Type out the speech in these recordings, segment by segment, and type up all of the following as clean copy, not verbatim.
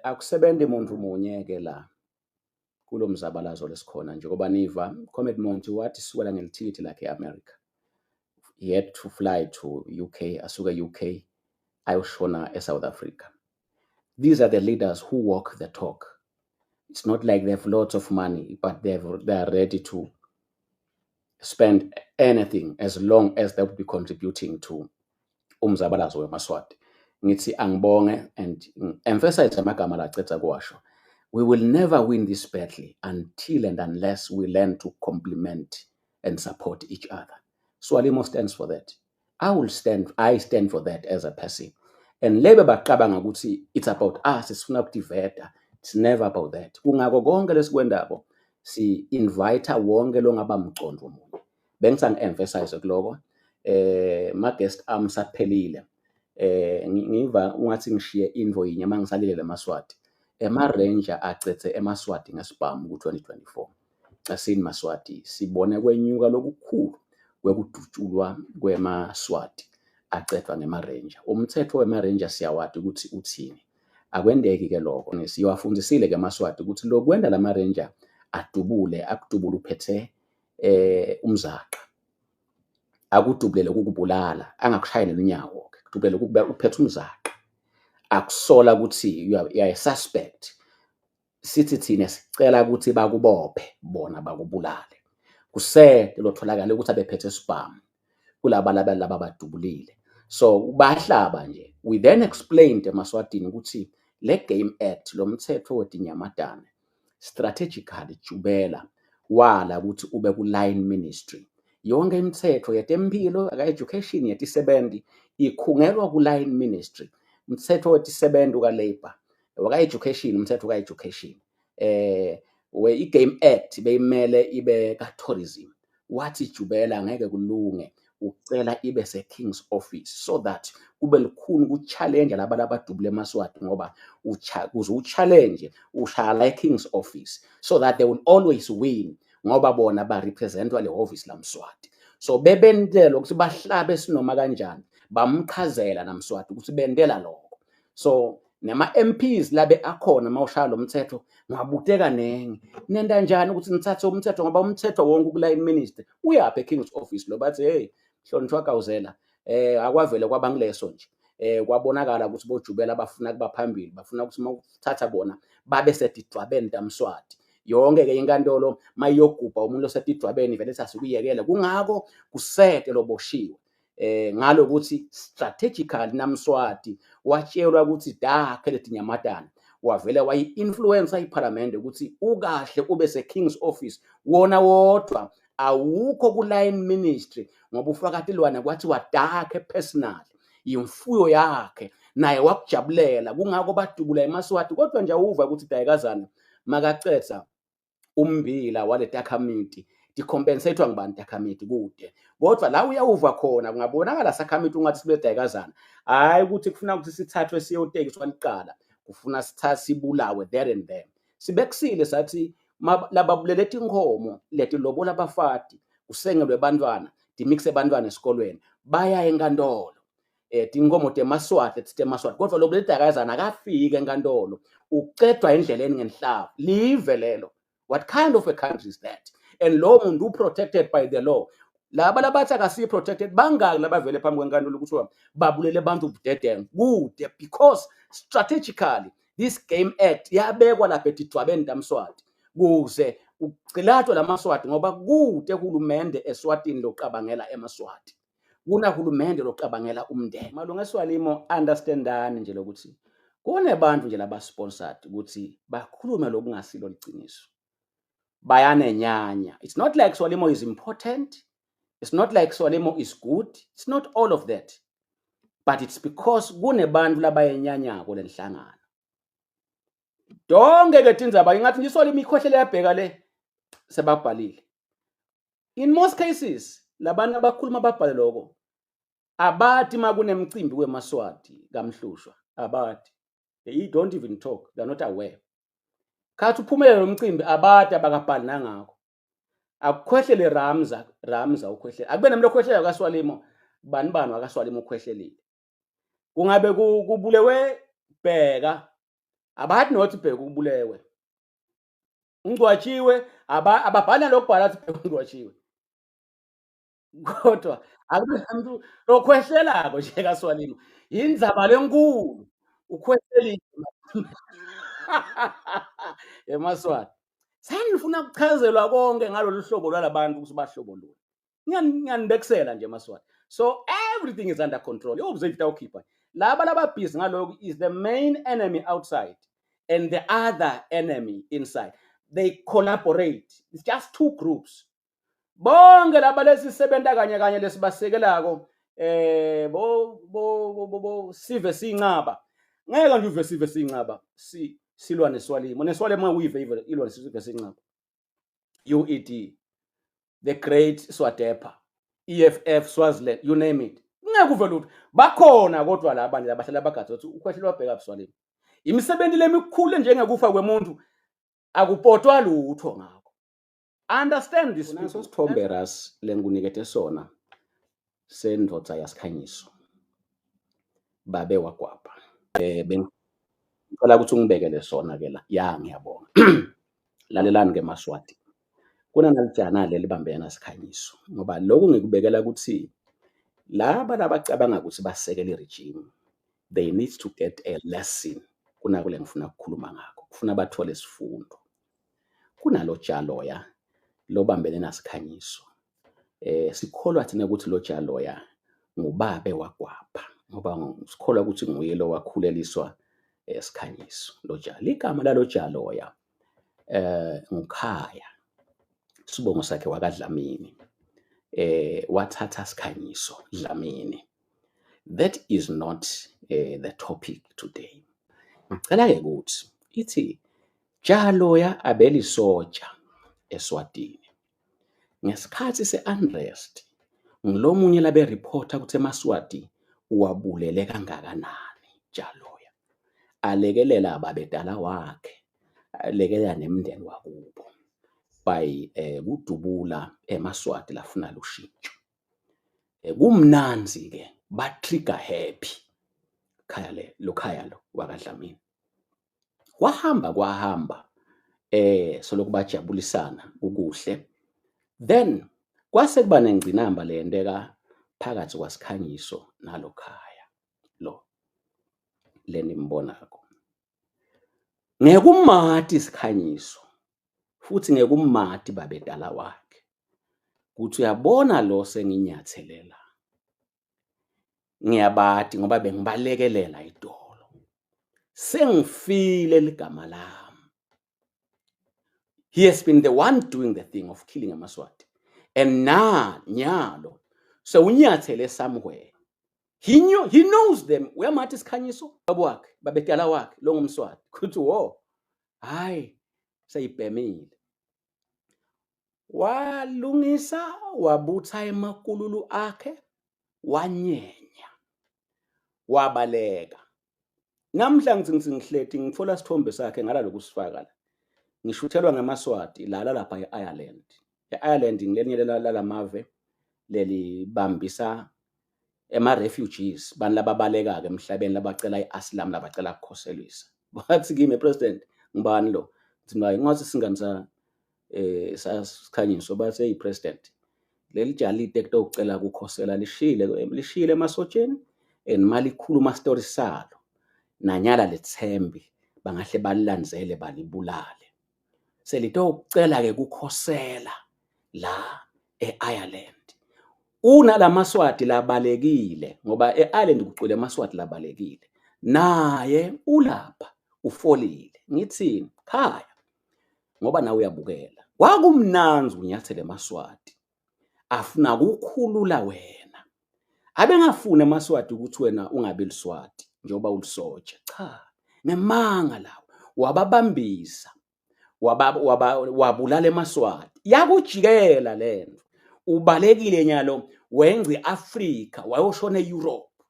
Akusebenzi muntu munye ke la kulo mzabalazo lesikhona. Njengoba niva, Comrade Monty wathi sukela ngelithikithi lakhe e-America, he had to fly to UK, asuke e-UK ayoshona e-South Africa. These are the leaders who walk the talk. It's not like they have lots of money, but they are ready to spend anything as long as they will be contributing to umzabalazo wemaSwati. Ngithi angibonge and emphasize amagama lacetha kuwasho: we will never win this battle until and unless we learn to complement and support each other. Swalimo stands for that. I will stand, I stand for that as a person. And lebe bacabanga ukuthi it's about us, sifuna ukudiveta. It's never about that. Kungako konke lesikwendako si invite wonke longaba mcondo munye. Bengithi angi-emphasize kuloko. Ma guest ami saphelile. Ngiva ungathi ngishiye info yinye mangisalile lemaSwati. Ema-Ranger acethe emaSwati ngesibhamu ku-2024. Asini maSwati, sibone kwenyuka lokukhulu kwekudutshulwa kwemaSwati acedwa ngema-Ranger. Umthetho wema-Ranger siyawati ukuthi uthini. Akwendeki-ke lokho. Siwafundisile-ke amaSwati ukuthi lokwenda lama-Ranger adubule, akudubule uphethe umzaqa. Akudubulele ukukubulala, angakushayi nelunyawo-ke, kudubulele ukukubeka uphethe umzaqa. Akusola ukuthi you are a suspect. Sithi thina sicela ukuthi bakubophe, bona bakubulale. Kusede lotholakala ukuthi abephethe isibhamu kulaba laba abadubulile. So bahlaba nje. We then explained emaSwatini ukuthi le Game Act, lo mthetho wetinyamatane, strategically Jubela wala ukuthi ube ku-line ministry. Yonke imithetho yetempilo, ka-education, yetisebenzi ikhungelwa ku-line ministry. Umthetho wetisebenzi ka-labour, waka-education, umthetho ka-education. We i-Game Act beyimele ibe ka-tourism. Wathi Jubela ngeke kulunge, ucela ibe se-King's Office so that kube lukhuni uku-challenge laba labadubula emaSwati, ngoba ukuze u-challenge ushaya la e-King's Office so that they will always win, ngoba bona ba-representwa le hhovisi laMswati. So bebentela ukuthi bahlabe sinoma kanjani, bamchazela naMswati ukuthi bentela lokho. So nama-MPs labe akhona mawushaya lo mthetho ngabute kaningi, nenta njani ukuthi nithathe umthetho, ngoba umthetho wonke ku-line ministry, uyaphi e-King's Office lo? Bathi hey, hlonishwa Gawuzela, akwavele kwaba ngileso nje. Kwabonakala ukuthi boJubela bafuna kuba phambili, bafuna ukuthi mawuthatha bona babe sedidwabeni taMswati. Yonke-ke inkantolo mayiyogubha umuntu osedidwabeni vele sasikuyekele, kungako kusete loboshiwe. Ngalokuthi strategically naMswati watshelwa ukuthi dakhe letinyamatane, wavele wayi-influence iphalamende ukuthi ukahle ube se-King's Office wona wodwa, awukho ku-line ministry, ngoba ufaka tilwane kwathiwa dakhe personal, imfuyo yakhe naye wakujabulela. Kungako badubula emaSwati, kodwa nje awuva ukuthi dayikazana makacetha umbila wale takhamiti di-compensate-wa ngubani takhamiti kude, kodwa la uyawuva khona kungabonakala sakhamiti ungathi sibe dayikazana. Hhayi ukuthi kufuna ukuthi sithathwe siyotekiswa licala, kufuna sithathe sibulawe there and then. Sibekusile sathi lababulele tinkhomo letilobola abafati, kusengelwe bantwana, timikise bantwana esikolweni, baya enkantolo. Tinkhomo temaSwati temaSwati, kodwa lo buledakazana akafiki enkantolo, ucedwa endleleni ngenhlavu. Live lelo, what kind of a country is that? And lo muntu u-protected by the law. Laba labathi akasiyi protected, bangaki labavele phambi kwenkantolo kuthiwa babulele abantu budedengu kude? Because strategically this Game Act yabekwa lapha edidwabeni taMswati kuze kugcilatwe lamaSwati, ngoba kude hulumende eSwatini lokucabangela emaSwati, kunahulumende lokucabangela umndeni. Malunga eSwalimo, understandani nje lokuthi kunebantu nje laba-sponsored ukuthi bakhulume lokungasilo liciniso, bayanenyanya. It's not like Swalimo is important, it's not like Swalimo is good, it's not all of that, but it's because kunebantu labayenyanyako lenhlangano. Donke ke tindzaba ingathi nje iSwalimo ikhohlele yabheka le sebabhalile. In most cases labantu abakhuluma babhale lokho abathi makunemcimbi wemaSwati kaMhlushwa, abathi, they don't even talk, they are not aware. Khathi uphumelele lo mcimbi, abati abakabhali nangakho. Akukhwehlele Ramza, Ramza ukhwehlele, akube nomuntu okhwehlela kaSwalimo, bani bani wakaSwalimo ukhwehlelile. Kungabe kubulewe bheka. Abathi nothi bheka ubulewe. Ungcwatshiwe ababhali nalokubhala athi bheka ungcwatshiwe. Kodwa akunamuntu lokhwehlelako nje kaSwalimo. Yindzaba lenkulu ukhwehlelile emaSwati. Sengifuna ukuchazelwa konke ngalolu hlobo lwalabantu ukuthi bahlobo luni. Ngiyanibekisela nje emaSwati. So everything is under control. I-observe itawukhipha. Laba lababhizi ngalokhu is the main enemy outside and the other enemy inside. They collaborate. It's just two groups. Bonke laba lesisebenta kanye kanye lesibasekelako eh bo bo bo, bo sive sincaba. Ngeke nje uve sive sincaba si silwa neswalimo. Neswalimo uyive ilwa nesive sincaba. UED, the great Swadepa, EFF, Swaziland, you name it. Ngeke uve lutho. Bakhona kodwa laba nje abahlala bagadze ukuthi ukhwehlela wabheka Swalimo. Imisebenzi lemikhulu njengekufa kwemuntu akupotwa lutho ngakho. Understand this. Naso sithombe ras lengikunikete sona sendvodza yasikhanyiso. Babe wagwabha. Eh bengicela ukuthi ungibekele sona ke la. Ya ngiyabonga. Lalelani ke maSwati. Kunanalijana leli bambene nasikhanyiso ngoba lokhu ngikubekela ukuthi laba labacabanga ukuthi basekele i-regime they need to get a lesson kunakule ngifuna ukukhuluma ngakho. Kufuna bathole isifundo. Kunalo jaloya lobambene nasikhanyiso. Eh sikholwa thina ukuthi lo jaloya ngubabe wagwapha ngoba sikholwa ukuthi nguye lo wakhuleliswa esikhanyiso lo jalo. Igama lalo jaloya eh ngukhaya sibongo sakhe wakaDlamini eh wathatha Sikhanyiso Dlamini. That is not the topic today. Ngicela ke ukuthi ithi Jaloya abelisotsha eSwatini. Ngesikhathi se-unrest ngilomunye labe reporter ukuthi emaSwati uwabulele kangakanani Jaloya. Alekelela babedala wakhe, alekelela nemndeni wakubo by kudubula emaSwati lafuna lushintsho. Kumnanzi ke ba trigger happy khaya le lo khaya lo wakaDlamini. Kwahamba kwahamba eh solokhu bajabulisana ukuhle then kwase kuba nengcinamba leyenteka phakathi kwaSikhanyiso nalokhaya lo lenimbonako. Ngekumati Sikhanyiso futhi ngekumati babedala wakhe kuthi uyabona lo senginyathelela ngiyabati ngoba bengibalekelela idolo sengifile ligama lami. He has been the one doing the thing of killing amaSwati and na nyalo sewunyathele somewhere. He knew, he knows them. Uyamathi Sikhanyiso baba wakhe babedala wakhe lo ngumSwati kuthi wo hayi seyibhemile. Walungisa wabutha emakululu akhe wanyenya wabaleka. Namhla ngithi ngithi ngihleti ngithola sithombe sakhe ngala lokusifaka la. Ngishuthelwa ngamaSwati lala lapha e-Ireland. E-Ireland ngilelinye lalamave lelibambisa ema-refugees bantu lababaleka-ke emhlabeni labacela i-asylum labacela ukukhoselisa. Bathi kimi president ngubani lo? Ngithi naye ngathi singani sa eh sasikhanyiso bathi hey president leli jalide kutocela kukhosela lishile lishile emasotsheni and malikhuluma story salo nanyala lethembi bangahle balilandzele balibulale selitocela ke kukhosela la e-Ireland unalamaswati labalekile ngoba e-Ireland kugcwele amaswati labalekile naye ulapha ufolile ngithini khaya ngoba nawe uyabukela kwakumnanzi unyathele emaswati afuna ukukhulula wena abengafuni amaswati ukuthi wena ungabi liswati njengoba ulisotsha cha ngemanga lawo wababambisa wabulala emaswati yakujikela lento ubalekile nyalo wengci Africa wayoshona eEurope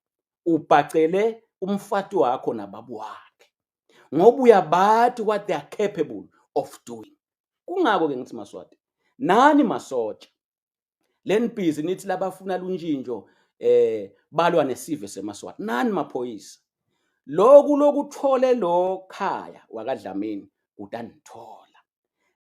ubhacele umfati wakho nababu wakhe ngoba uyabathi what they are capable of doing. Kungako ke ngithi maswati nani masotsha lenibhizi nithi labafuna luntshintsho eh balwa nesive semaswati nani maphoyisa. Loku lokuthole lo khaya wakaDlamini kutanithola.